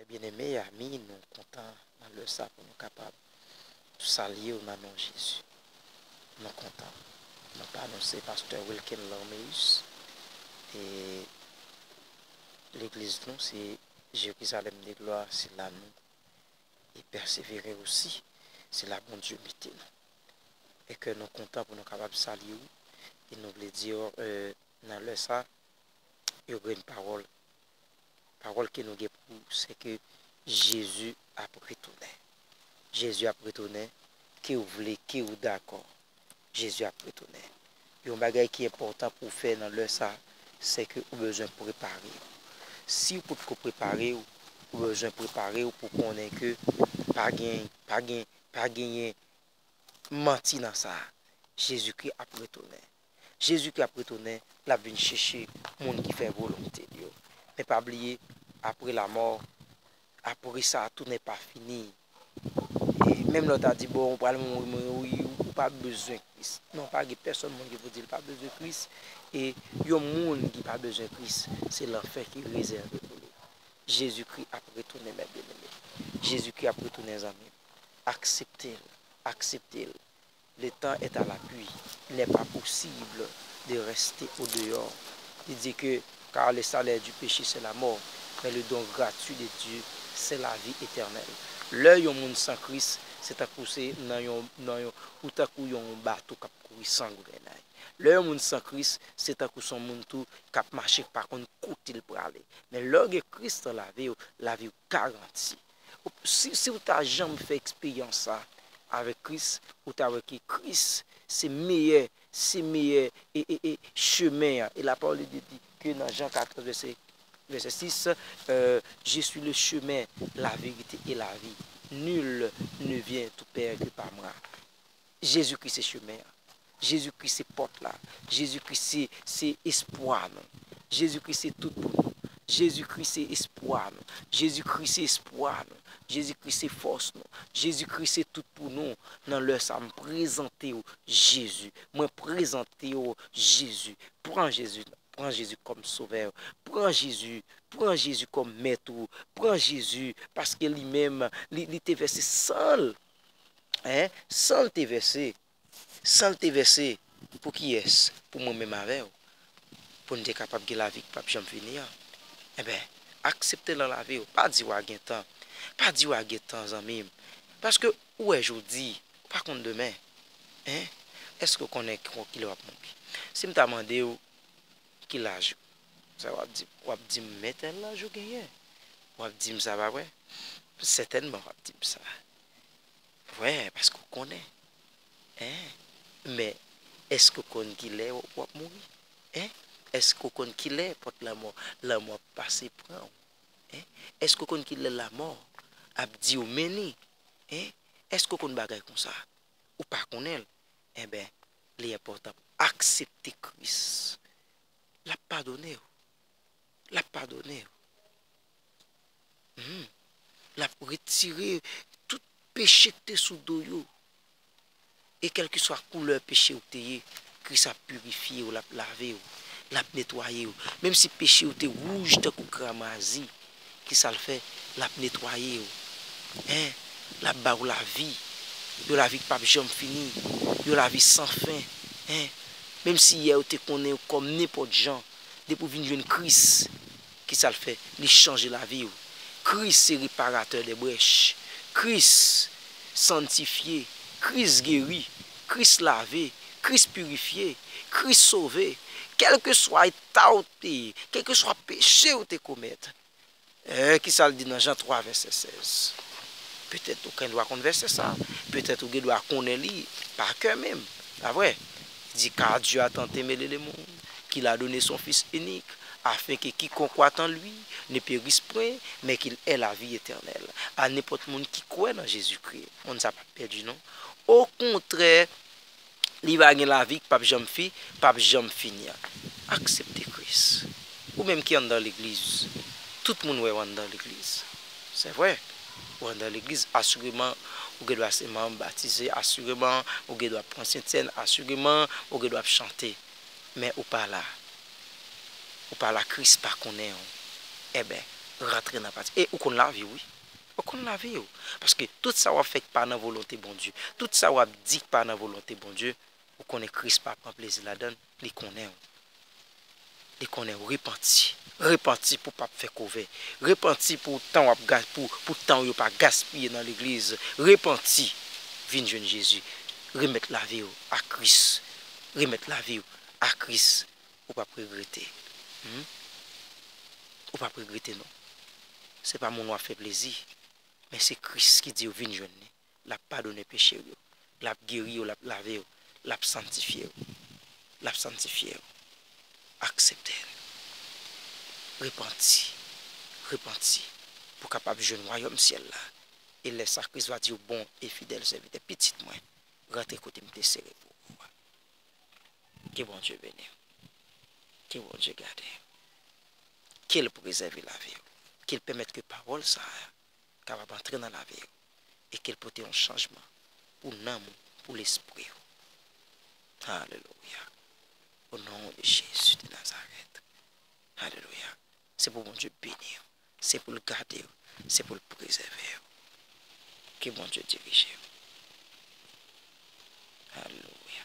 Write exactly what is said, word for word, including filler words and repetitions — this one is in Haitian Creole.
Byeneme, ami, nou kontan nan lè sa pou nou kapab salye w nan non Jezi. Nou kontan. Nou pa nou se pastè Wilken Larmeus. E legliz nou se Jerizalèm de Glwa, se la nou e pèsevere osi. Se la Bondye mete nou. E ke nou kontan pou nou kapab salye w. E nou vle di w, e, nan lè sa, yon grenn pawòl. Pawòl ke nou gen pou ou, se ke Jezi ap retounen. Jezi ap retounen, ke w vle, ke w dakò. Jezi ap retounen. Yon bagay ki enpòtan pou w fè nan lè sa, se ke ou bezwen prepare w. Si w potko prepare w, ou bezwen prepare w pou konnen ke pa gen, pa gen, pa genyen manti nan sa. Jezikri ap retounen. Jezikri ap retounen, l ap vin chèche moun ki fè volonte l yo. Men pa bliye, apre lamò, apre sa, tout n'est pas fini. E menm lè w ta di, bon, ou pral mouri, mouri, wi, ou pa bezwen Kris. Non, pa gen pèsonn moun ki pou di l pa bezwen Kris. E yon moun ki pa bezwen Kris, se lanfè ki rezève pou li. Jezikri ap retounen, mè byeneme. Jezikri ap retounen, zanmi m. Aksepte l. Aksepte l. Le temps est à l'appui. Il n'est pas possible de rester au dehors. Li di ke, car le salaire du péché, c'est la mort, mais le don gratuit de Dieu, c'est la vie éternelle. Lè yon moun san Kris, se tankou se nan yon, nan yon, ou tankou yon bato k ap kouri san gouvènay. Lè yon moun san Kris, se tankou se yon moun tou k ap mache, k pa konn kote l prale. Men lè w gen Kris nan lavi w, lavi w garanti. Si, si w ta janm fè eksperyans sa avèk Kris, ou ta wè ke Kris se meyè, se meyè e, e, e chemen an. E lapawòl de Dye di ke nan Jan katòz vèsè, vèsè sis, euh, Je suis le chemin, la vérité et la vie. Nul ne vient au Père que par moi. Jezikri se chemen an. Jezikri se pòt la. Jezikri se, se espwa nou. Jezikri se tout pou nou. Jezikri se espwa nou. Jezikri se espwa nou. Jezikri se fòs nou. Jezikri se tout pou nou. Nan lè sa, m prezante w Jezi. Mwen prezante w Jezi. Pran Jezi. Pran Jezi kòm sovè. Pran Jezi. Pran Jezi kòm mèt ou. Pran Jezi paske li menm, li, li te vèse san l. Hein? San l te vèse. San l te vèse pou kiyès? Pou mwen menm avè w. Pou n te kapab gen lavi ki p ap janm fini an. Enben, aksepte l nan lavi w. Pa di w a gen tan. Pa di w a gen tan, zanmi m. Paske ou wè jodi, ou pa konn demen. Hein? Èske w konnen ki, kilè w ap mouri? Si m ta mande w ki laj ou, sa w ap di m? W ap di m, men tèl laj ou genyen. W ap di m sa, pa vre? Sètènman, w ap di m sa. Vre, paske w konnen. Hein? Men, èske w konn kilè w ap mouri? Hein? Èske w konn kilè pòt lanmò, lanmò ap pase pran w? Hein? Èske w konn kilè lanmò ap di w men ni? Hein? Èske w konn bagay konsa? Ou pa konnen l? Enben, li enpòtan pou aksepte Kris. L ap padone w. L ap padone w. Hmm. L ap retire tout peche k te sou do yo. E kèlkeswa koulè peche w te ye, Kris ap pirifye w, l ap lave w, l ap netwaye w. Menm si peche w te wouj tankou kramazi, kisa l fè? L ap netwaye w. Hein? L ap ba w lavi. Yon lavi k p ap janm fini. Yon lavi san fen. Hein? Menm si yè ou te konnen yo kòm nenpòt jan, depi w vin jwenn Kris, kisa l fè? Li chanje lavi w. Kris se reparatè dè brèch. Kris santifye. Kris geri. Kris lave. Kris pirifye. Kris sove. Kèlkeswa eta w te ye, kèlkeswa peche w te komèt, Eh, kisa l di nan Jan twa vèsè sèz? Petèt ou gen dwa konn vèsè sa. Petèt ou gen dwa konnen li pa kè menm. Pa vre? Li di, car Dieu a tant aimé le monde, qu'il a donné son Fils unique, afin que quiconque croit en lui ne périsse point, mais qu'il ait la vie éternelle. A nenpòt moun ki kwè nan Jezikri, moun sa p ap pèdi non. Okontrè, li va gen lavi k p ap janm fi, p ap janm fini an. Aksepte Kris. Ou menm ki anndan legliz, tout moun wè w anndan legliz. Se vre, ou anndan legliz, asireman, ou gen dwa se manm batize, asireman, ou gen dwa pran sentsèn, asireman, ou gen dwa ap chante. Men ou pa la. Ou pa la, Kris pa konnen w. Enben, Rantre nan pati. E ou konn lavi w, wi. Ou konn lavi w. Paske tout sa w ap fè k pa nan volonte Bondye, tout sa w ap di k pa nan volonte Bondye, ou konnen Kris pa pran plezi ladan l, li konnen w. Li konnen w. Repanti. Repanti pou w p ap fè kovè. Repanti pou tan w ap ga-, pou, pou tan w yo pa gaspiye nan legliz. Repanti. Vin jwenn Jezi. Remèt lavi w a Kris. Remèt lavi w a Kris. Ou p ap regrete. Hmm? Ou p ap regrete, non. Se pa moun w ap fè plezi, men se Kris ki di w vin jwenn li. L ap padone peche w yo. L ap geri w, l ap lave w, l ap sanntifye w. L ap sanntifye w. Aksepte l. Repanti. Repanti. Pou w kapab jwenn wayòm syèl la. E lè sa, Kris va di w, bon e fidèl sèvitè, pitit mwen, rantre kote m te sere pou ou a. Ke Bondye beni w. Ke Bondye gade w. Ke l prezève lavi w. Ke l pèmèt ke pawòl sa a kapab antre nan lavi w. E ke l pote yon chanjman pou nanm ou, pou lespri w. Alelouya. O non de Jezi de Nazarèt. Alelouya. Se pou Bondye beni w. Se pou l gade w. Se pou l prezève w. Ke Bondye dirije w. Alelouya.